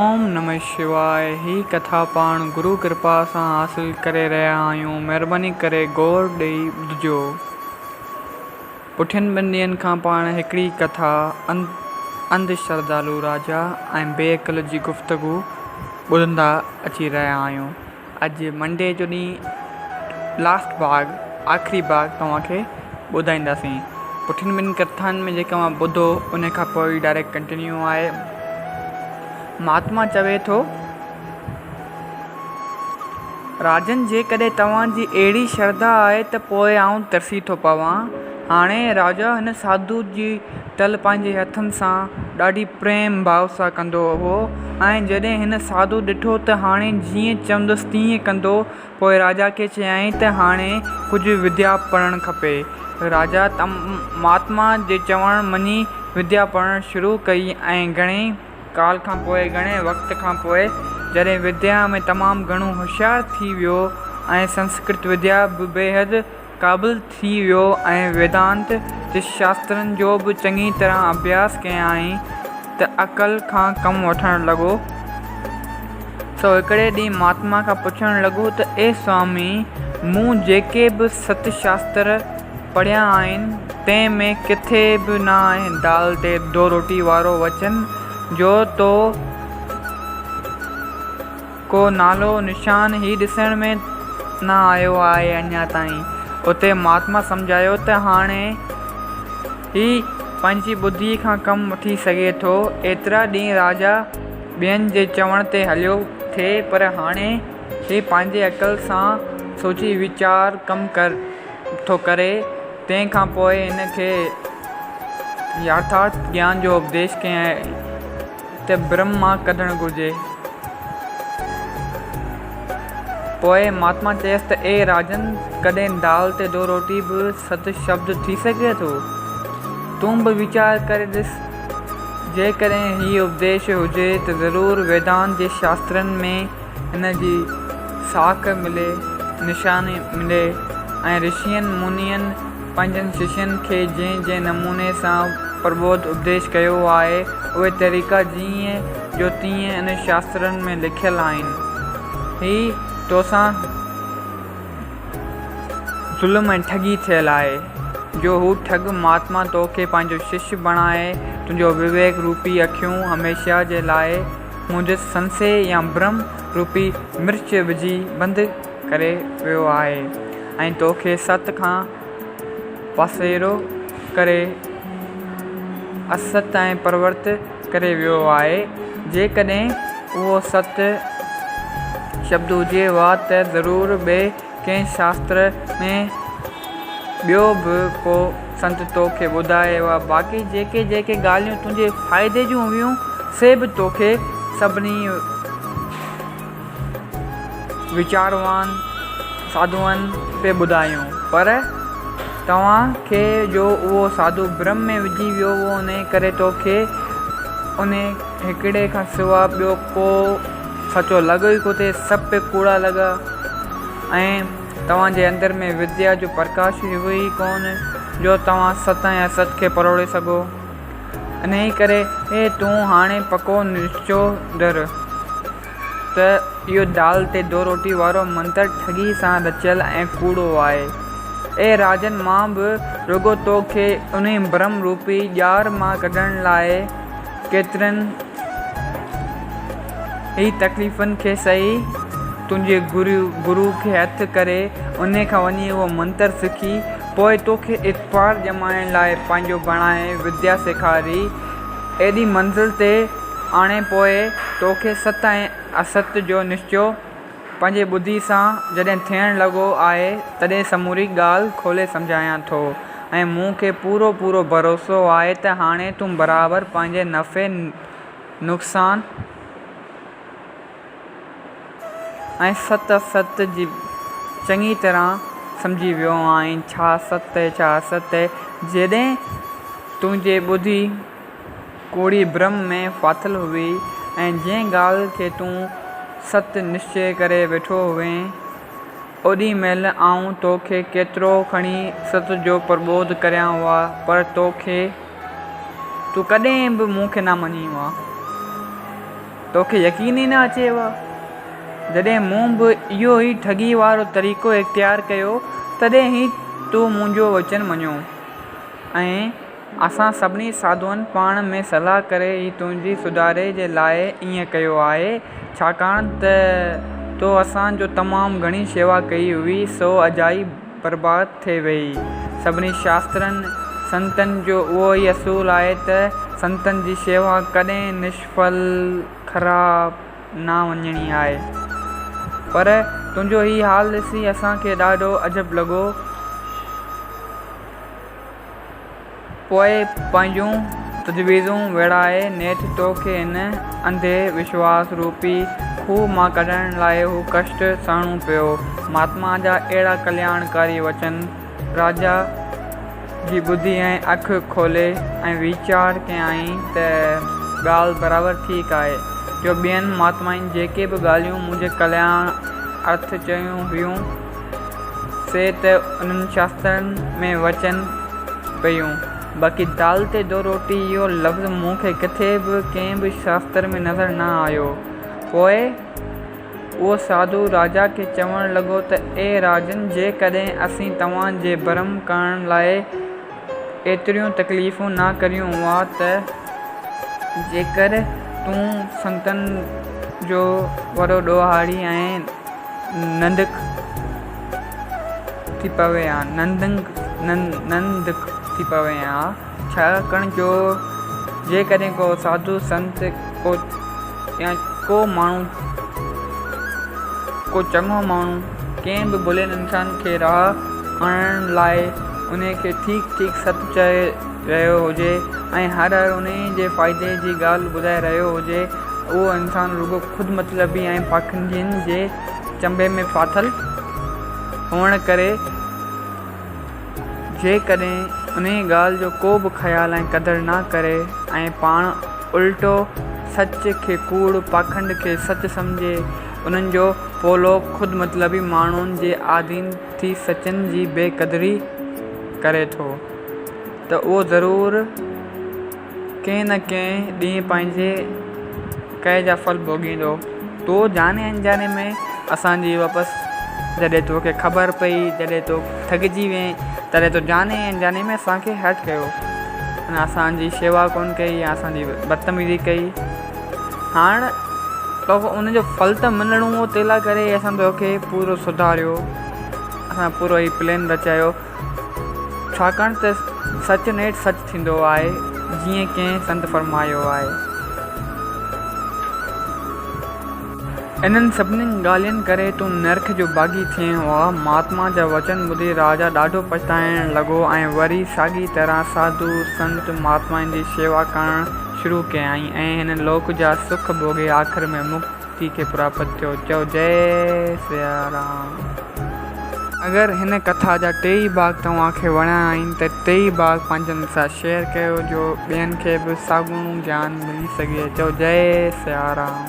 اوم نمه شواء هي ڪٿا پاڻ گرو ڪرپا سان حاصل ڪري رهيا آهيون مهرباني ڪري غور ڏئي ٻڌجو. پٺين ٻن ڏينهن کان پاڻ هڪڙي ڪٿا انڌ شرڌالو راجا ۽ بي عقل جي گفتگو ٻڌندا اچي رهيا آهيون. اڄ منڊي جو ڏينهن لاسٽ ڀاڳ آخري ڀاڳ توهان کي ٻڌائينداسين. پٺين ٻن ڪٿائن ۾ جيڪي اوهان ٻڌو ان کان پوء ئي ڊائريڪٽ ڪنٽينيو آهي. مهاتما چوي ٿو، راجن جيڪڏهن توهان جي اهڙي شرڌا آهي ته پوء آئون ترسي ٿو پوان. هاڻي راجا هن ساڌو جي ٽل پنهنجي هٿن سان ڏاڍي پريم ڀاو سان ڪندو هو ۽ جڏهن هن ساڌو ڏٺو ته هاڻي جيئن چوندس تيئن ڪندو، پوء راجا کي چيائين ته هاڻي ڪجهه وديا پڙهڻ کپي. راجا مهاتما جي چوڻ مڃي وديا پڙهڻ شروع ڪئي ۽ گهڻي ڪال کان پوء گهڻي وقت کان پوء جڏهن وديا ۾ تمام گهڻو هوشيار ٿي ويو ۽ سنسڪرت وديا به بيحد قابل ٿي ويو ۽ ويدانت جي شاسترن جو به چڱي طرح اڀياس ڪيائين ته عقل کان ڪم وٺڻ لڳو. سو هڪڙي ڏينهن مهاتما کان پڇڻ لڳو ته اي سوامي! مون جيڪي به ست شاستر پڙهيا آهن، تنهن ۾ ڪٿي به نه آهي دال تي دو روٽي وارو وچن جو تو ڪو نالو نشان ئي ڏسڻ ۾ نه آيو آهي اڃا تائين. اتي مهاتما سمجهايو ته هاڻي هي پنهنجي ٻڌيء کان ڪم وٺي سگهي ٿو. ايترا ڏينهن راجا ٻين جي چوڻ تي هليو ٿي پر هاڻي هي پنهنجي عقل سان سوچي ويچار ڪم ٿو ڪري. تنهن کان پوء هن کي يٿارٿ گيان جو اپديش ڪيائين. ته برهم مان ڪڍڻ گهرجي. پوء مهاتما چيس ته اي راجن! ڪڏهن دال تي دو روٽي به ست شبد ٿي سگهي ٿو؟ تون به ويچار ڪري ڏس، جيڪڏهن هي اپديش هجي ته ضرور ويدانت جي شاسترن ۾ هن جي ساک ملي، نشاني ملي ۽ رشين منين پنهنجن ششين کي جنهن جنهن نموني سان پرٻوڌ اپديش ڪيو آهي، اهي طريقا جيئن جو تيئن انهن شاسترن ۾ لکيل آهن. هي توسان ظلم ۽ ٺڳي ٿيل آهي، جو هو ٺڳ مهاتما توکي پنهنجو شش بڻائي تنهنجو وويڪ روپي اکيون هميشه جي لاء منهنجي سنسي يا برهم روپي مرچ وجهي بند ڪري ويو آهي ۽ توکي ست کان پاسيرو ڪري است ۽ پرورت ڪري ويو آهي. جيڪڏهن اهو ست شبد هجي ها ته ضرور ٻئي ڪنهن شاستر ۾ ٻيو به ڪو سنت تو کي ٻڌائي ها. باقي جيڪي جيڪي ڳالهيون تنهنجي فائدي جون هيون، سي به توکي سڀني ويچاروان ساڌوئن پئي ٻڌايون. پر توهان کي جو اهو ساڌو ڀرم ۾ وجهي ويو هو، انهيء ڪري توکي انهيء هڪڙي کان سوا ٻيو ڪو سچو لڳو ئي ڪو ٿي، سڀ پئي ڪوڙا لڳا ۽ توهان جي اندر ۾ وديا جو پرڪاش هيو ئي ڪونه، جو توهان ست ۽ است کي پروڙي سگهو. انهيء ڪري تون هاڻي پڪو نشچو ڌر ته اهو دال تي دو روٽي وارو منتر ٺڳيء سان رچيل ۽ ڪوڙو آهي. اي راجن! مان به رڳو تو کي انهيء برهم روپي ڄار مان ڪڍڻ لاء ڪيترين ئي تڪليفن کي سهي تنهنجي گرو کي هٿ ڪري انهي کان وڃي اهو منتر سکي پوء توکي اعتبار ڄمائڻ لاء پنهنجو بڻائي وديا سيکاري ايڏي منزل تي آڻي پوء توکي ست ۽ است جو نشچو پنهنجي ٻڌي سان جڏهن ٿيڻ لڳو آهي تڏهن سموري ڳالهه کولي سمجهايان ٿو ۽ مون کي پورو پورو ڀروسو آهي ته هاڻي تون برابر پنهنجي نفعي نقصان ۽ ست است جي چڱي طرح سمجهي ويو آهين ڇا ست ۽ ڇا است جڏهن تنهنجي ٻڌي ڪوڙي ڀرم ۾ ڦاٿل هئي ۽ جنهن ڳالهه کي تون ست نشچي ڪري ويٺو هئين، اوڏي مهل آئون تو کي ڪيترو کڻي ست جو پرٻوڌ ڪريان ها، پر تو کي تون ڪڏهن به مون کي نه مڃين ها. توکي يقين ئي نه اچيو. جڏهن مون به اهو ئي ٺڳي وارو طريقو اختيار ڪيو، تڏهن ئي تو منهنجو وچن مڃيو ۽ اسان سڀني ساڌوئن پاڻ ۾ صلاح ڪري ئي تنهنجي سڌاري جي لاء ائين ڪيو آهي، ڇاڪاڻ ته تو اسان جو تمام گهڻي شيوا ڪئي هئي، سو اجائي برباد ٿي ويئي. سڀني شاسترن، سنتن جو اهو ئي اصول آهي ته سنتن جي شيوا ڪڏهن نشڦل، خراب، نه وڃڻي آهي. پر تنهنجو هي حال ڏسي اسان کي ڏاڍو عجب لڳو. پوء پنهنجون تجويزون ويڙهائي نيٺ تو کي هن انڌي وشواس روپي کوهه مان ڪڍڻ لاء هو ڪشٽ سهڻو پيو. مهاتما جا اهڙا ڪلياڻڪاري وچن راجا جي ٻڌي ۽ اک کولي ۽ ويچار ڪيائين ته ڳالهه برابر ٺيڪ آهي، جو ٻين مهاتمائن جيڪي به ڳالهيون منهنجي ڪلياڻ ارٿ چيون هيون، سي ته انهن شاسترن ۾ وچن پيون، باقي دال تي دو روٽي اهو لفظ مون کي ڪٿي به ڪنهن به شاستر ۾ نظر نه آيو. پوء اهو ساڌو راجا کي چوڻ لڳو ته اي راجن! جيڪڏهن اسين توهان جي ڀرم ڪرڻ لاء ايتريون تڪليفون نه ڪريون ها ته جيڪر تون سنتن جو وڏو ڏوهاري ۽ نندڪ ٿي پوي ها، نندنڪ، نندڪ ٿي پوي ها، ڇاڪاڻ جو جيڪڏهن ڪو ساڌو سنت ڪو يا ڪو ماڻهو ڪو چڱو ماڻهو ڪنهن به ڀليل انسان کي راهه آڻڻ لاء انهي کي ٺيڪ ٺيڪ ست چئي رهيو هجي ۽ هر هر انهي جي فائدي جي ڳالهه ٻڌائي رهيو هجي اهو انسان رڳو خود مطلبي ۽ پاکنڊين جي چنبي ۾ ڦاٿل هئڻ ڪري جيڪڏهن انهيء ڳالهه جو ڪو به خيال ۽ قدر نه ڪري ۽ پاڻ الٽو سچ کي ڪوڙ، پاکنڊ کي سچ سمجهي انهن جو پولوڪ خود مطلبي ماڻهن جي آڌين ٿي سچن جي بي قدري ڪري ٿو ته اهو ضرور ڪنهن نه ڪنهن ڏينهن پنهنجي ڪئي جا ڦل ڀوڳيندو. تو جاني انجاني ۾ اسان جي واپس جڏهن توکي خبر پئي، جڏهن تو ٺڳجي وئين، تڏهن تو جاني انجاني ۾ اسان کي هرٽ ڪيو ۽ اسان جي شيوا ڪونه ڪئي يا اسان جي بدتميزي ڪئي. هاڻ توکي ان جو ڦل ته ملڻو هو تنهن لاء ڪري اسان توکي پورو سڌاريو، اسان پورو هي پلين رچايو. ڇاڪاڻ ته سچ نيٺ سچ ٿيندو آهي، جيئن ڪنهن سنت فرمايو آهي. انهن سڀني ڳالهين ڪري تون نرک جو باغي ٿئين ها. مهاتما جا وچن ٻڌي راجا ڏاڍو پڇتائڻ لڳو ۽ وري ساڳي طرح ساڌو، سنت، مهاتمائن جي شيوا ڪرڻ شروع ڪيائين ۽ هن لوڪ جا سک ڀوڳي آخر ۾ مڪت ٿي کي پراپت ٿيو. چئو جئي سيارام. اگر هن ڪٿا جا ٽيئي ڀاڳ توهان کي وڻيا آهن ته ٽيئي ڀاڳ پنهنجن سان شيئر ڪيو جو ٻين کي به ساڳوڻو گيان ملي سگهي. چئو جئي سيارام.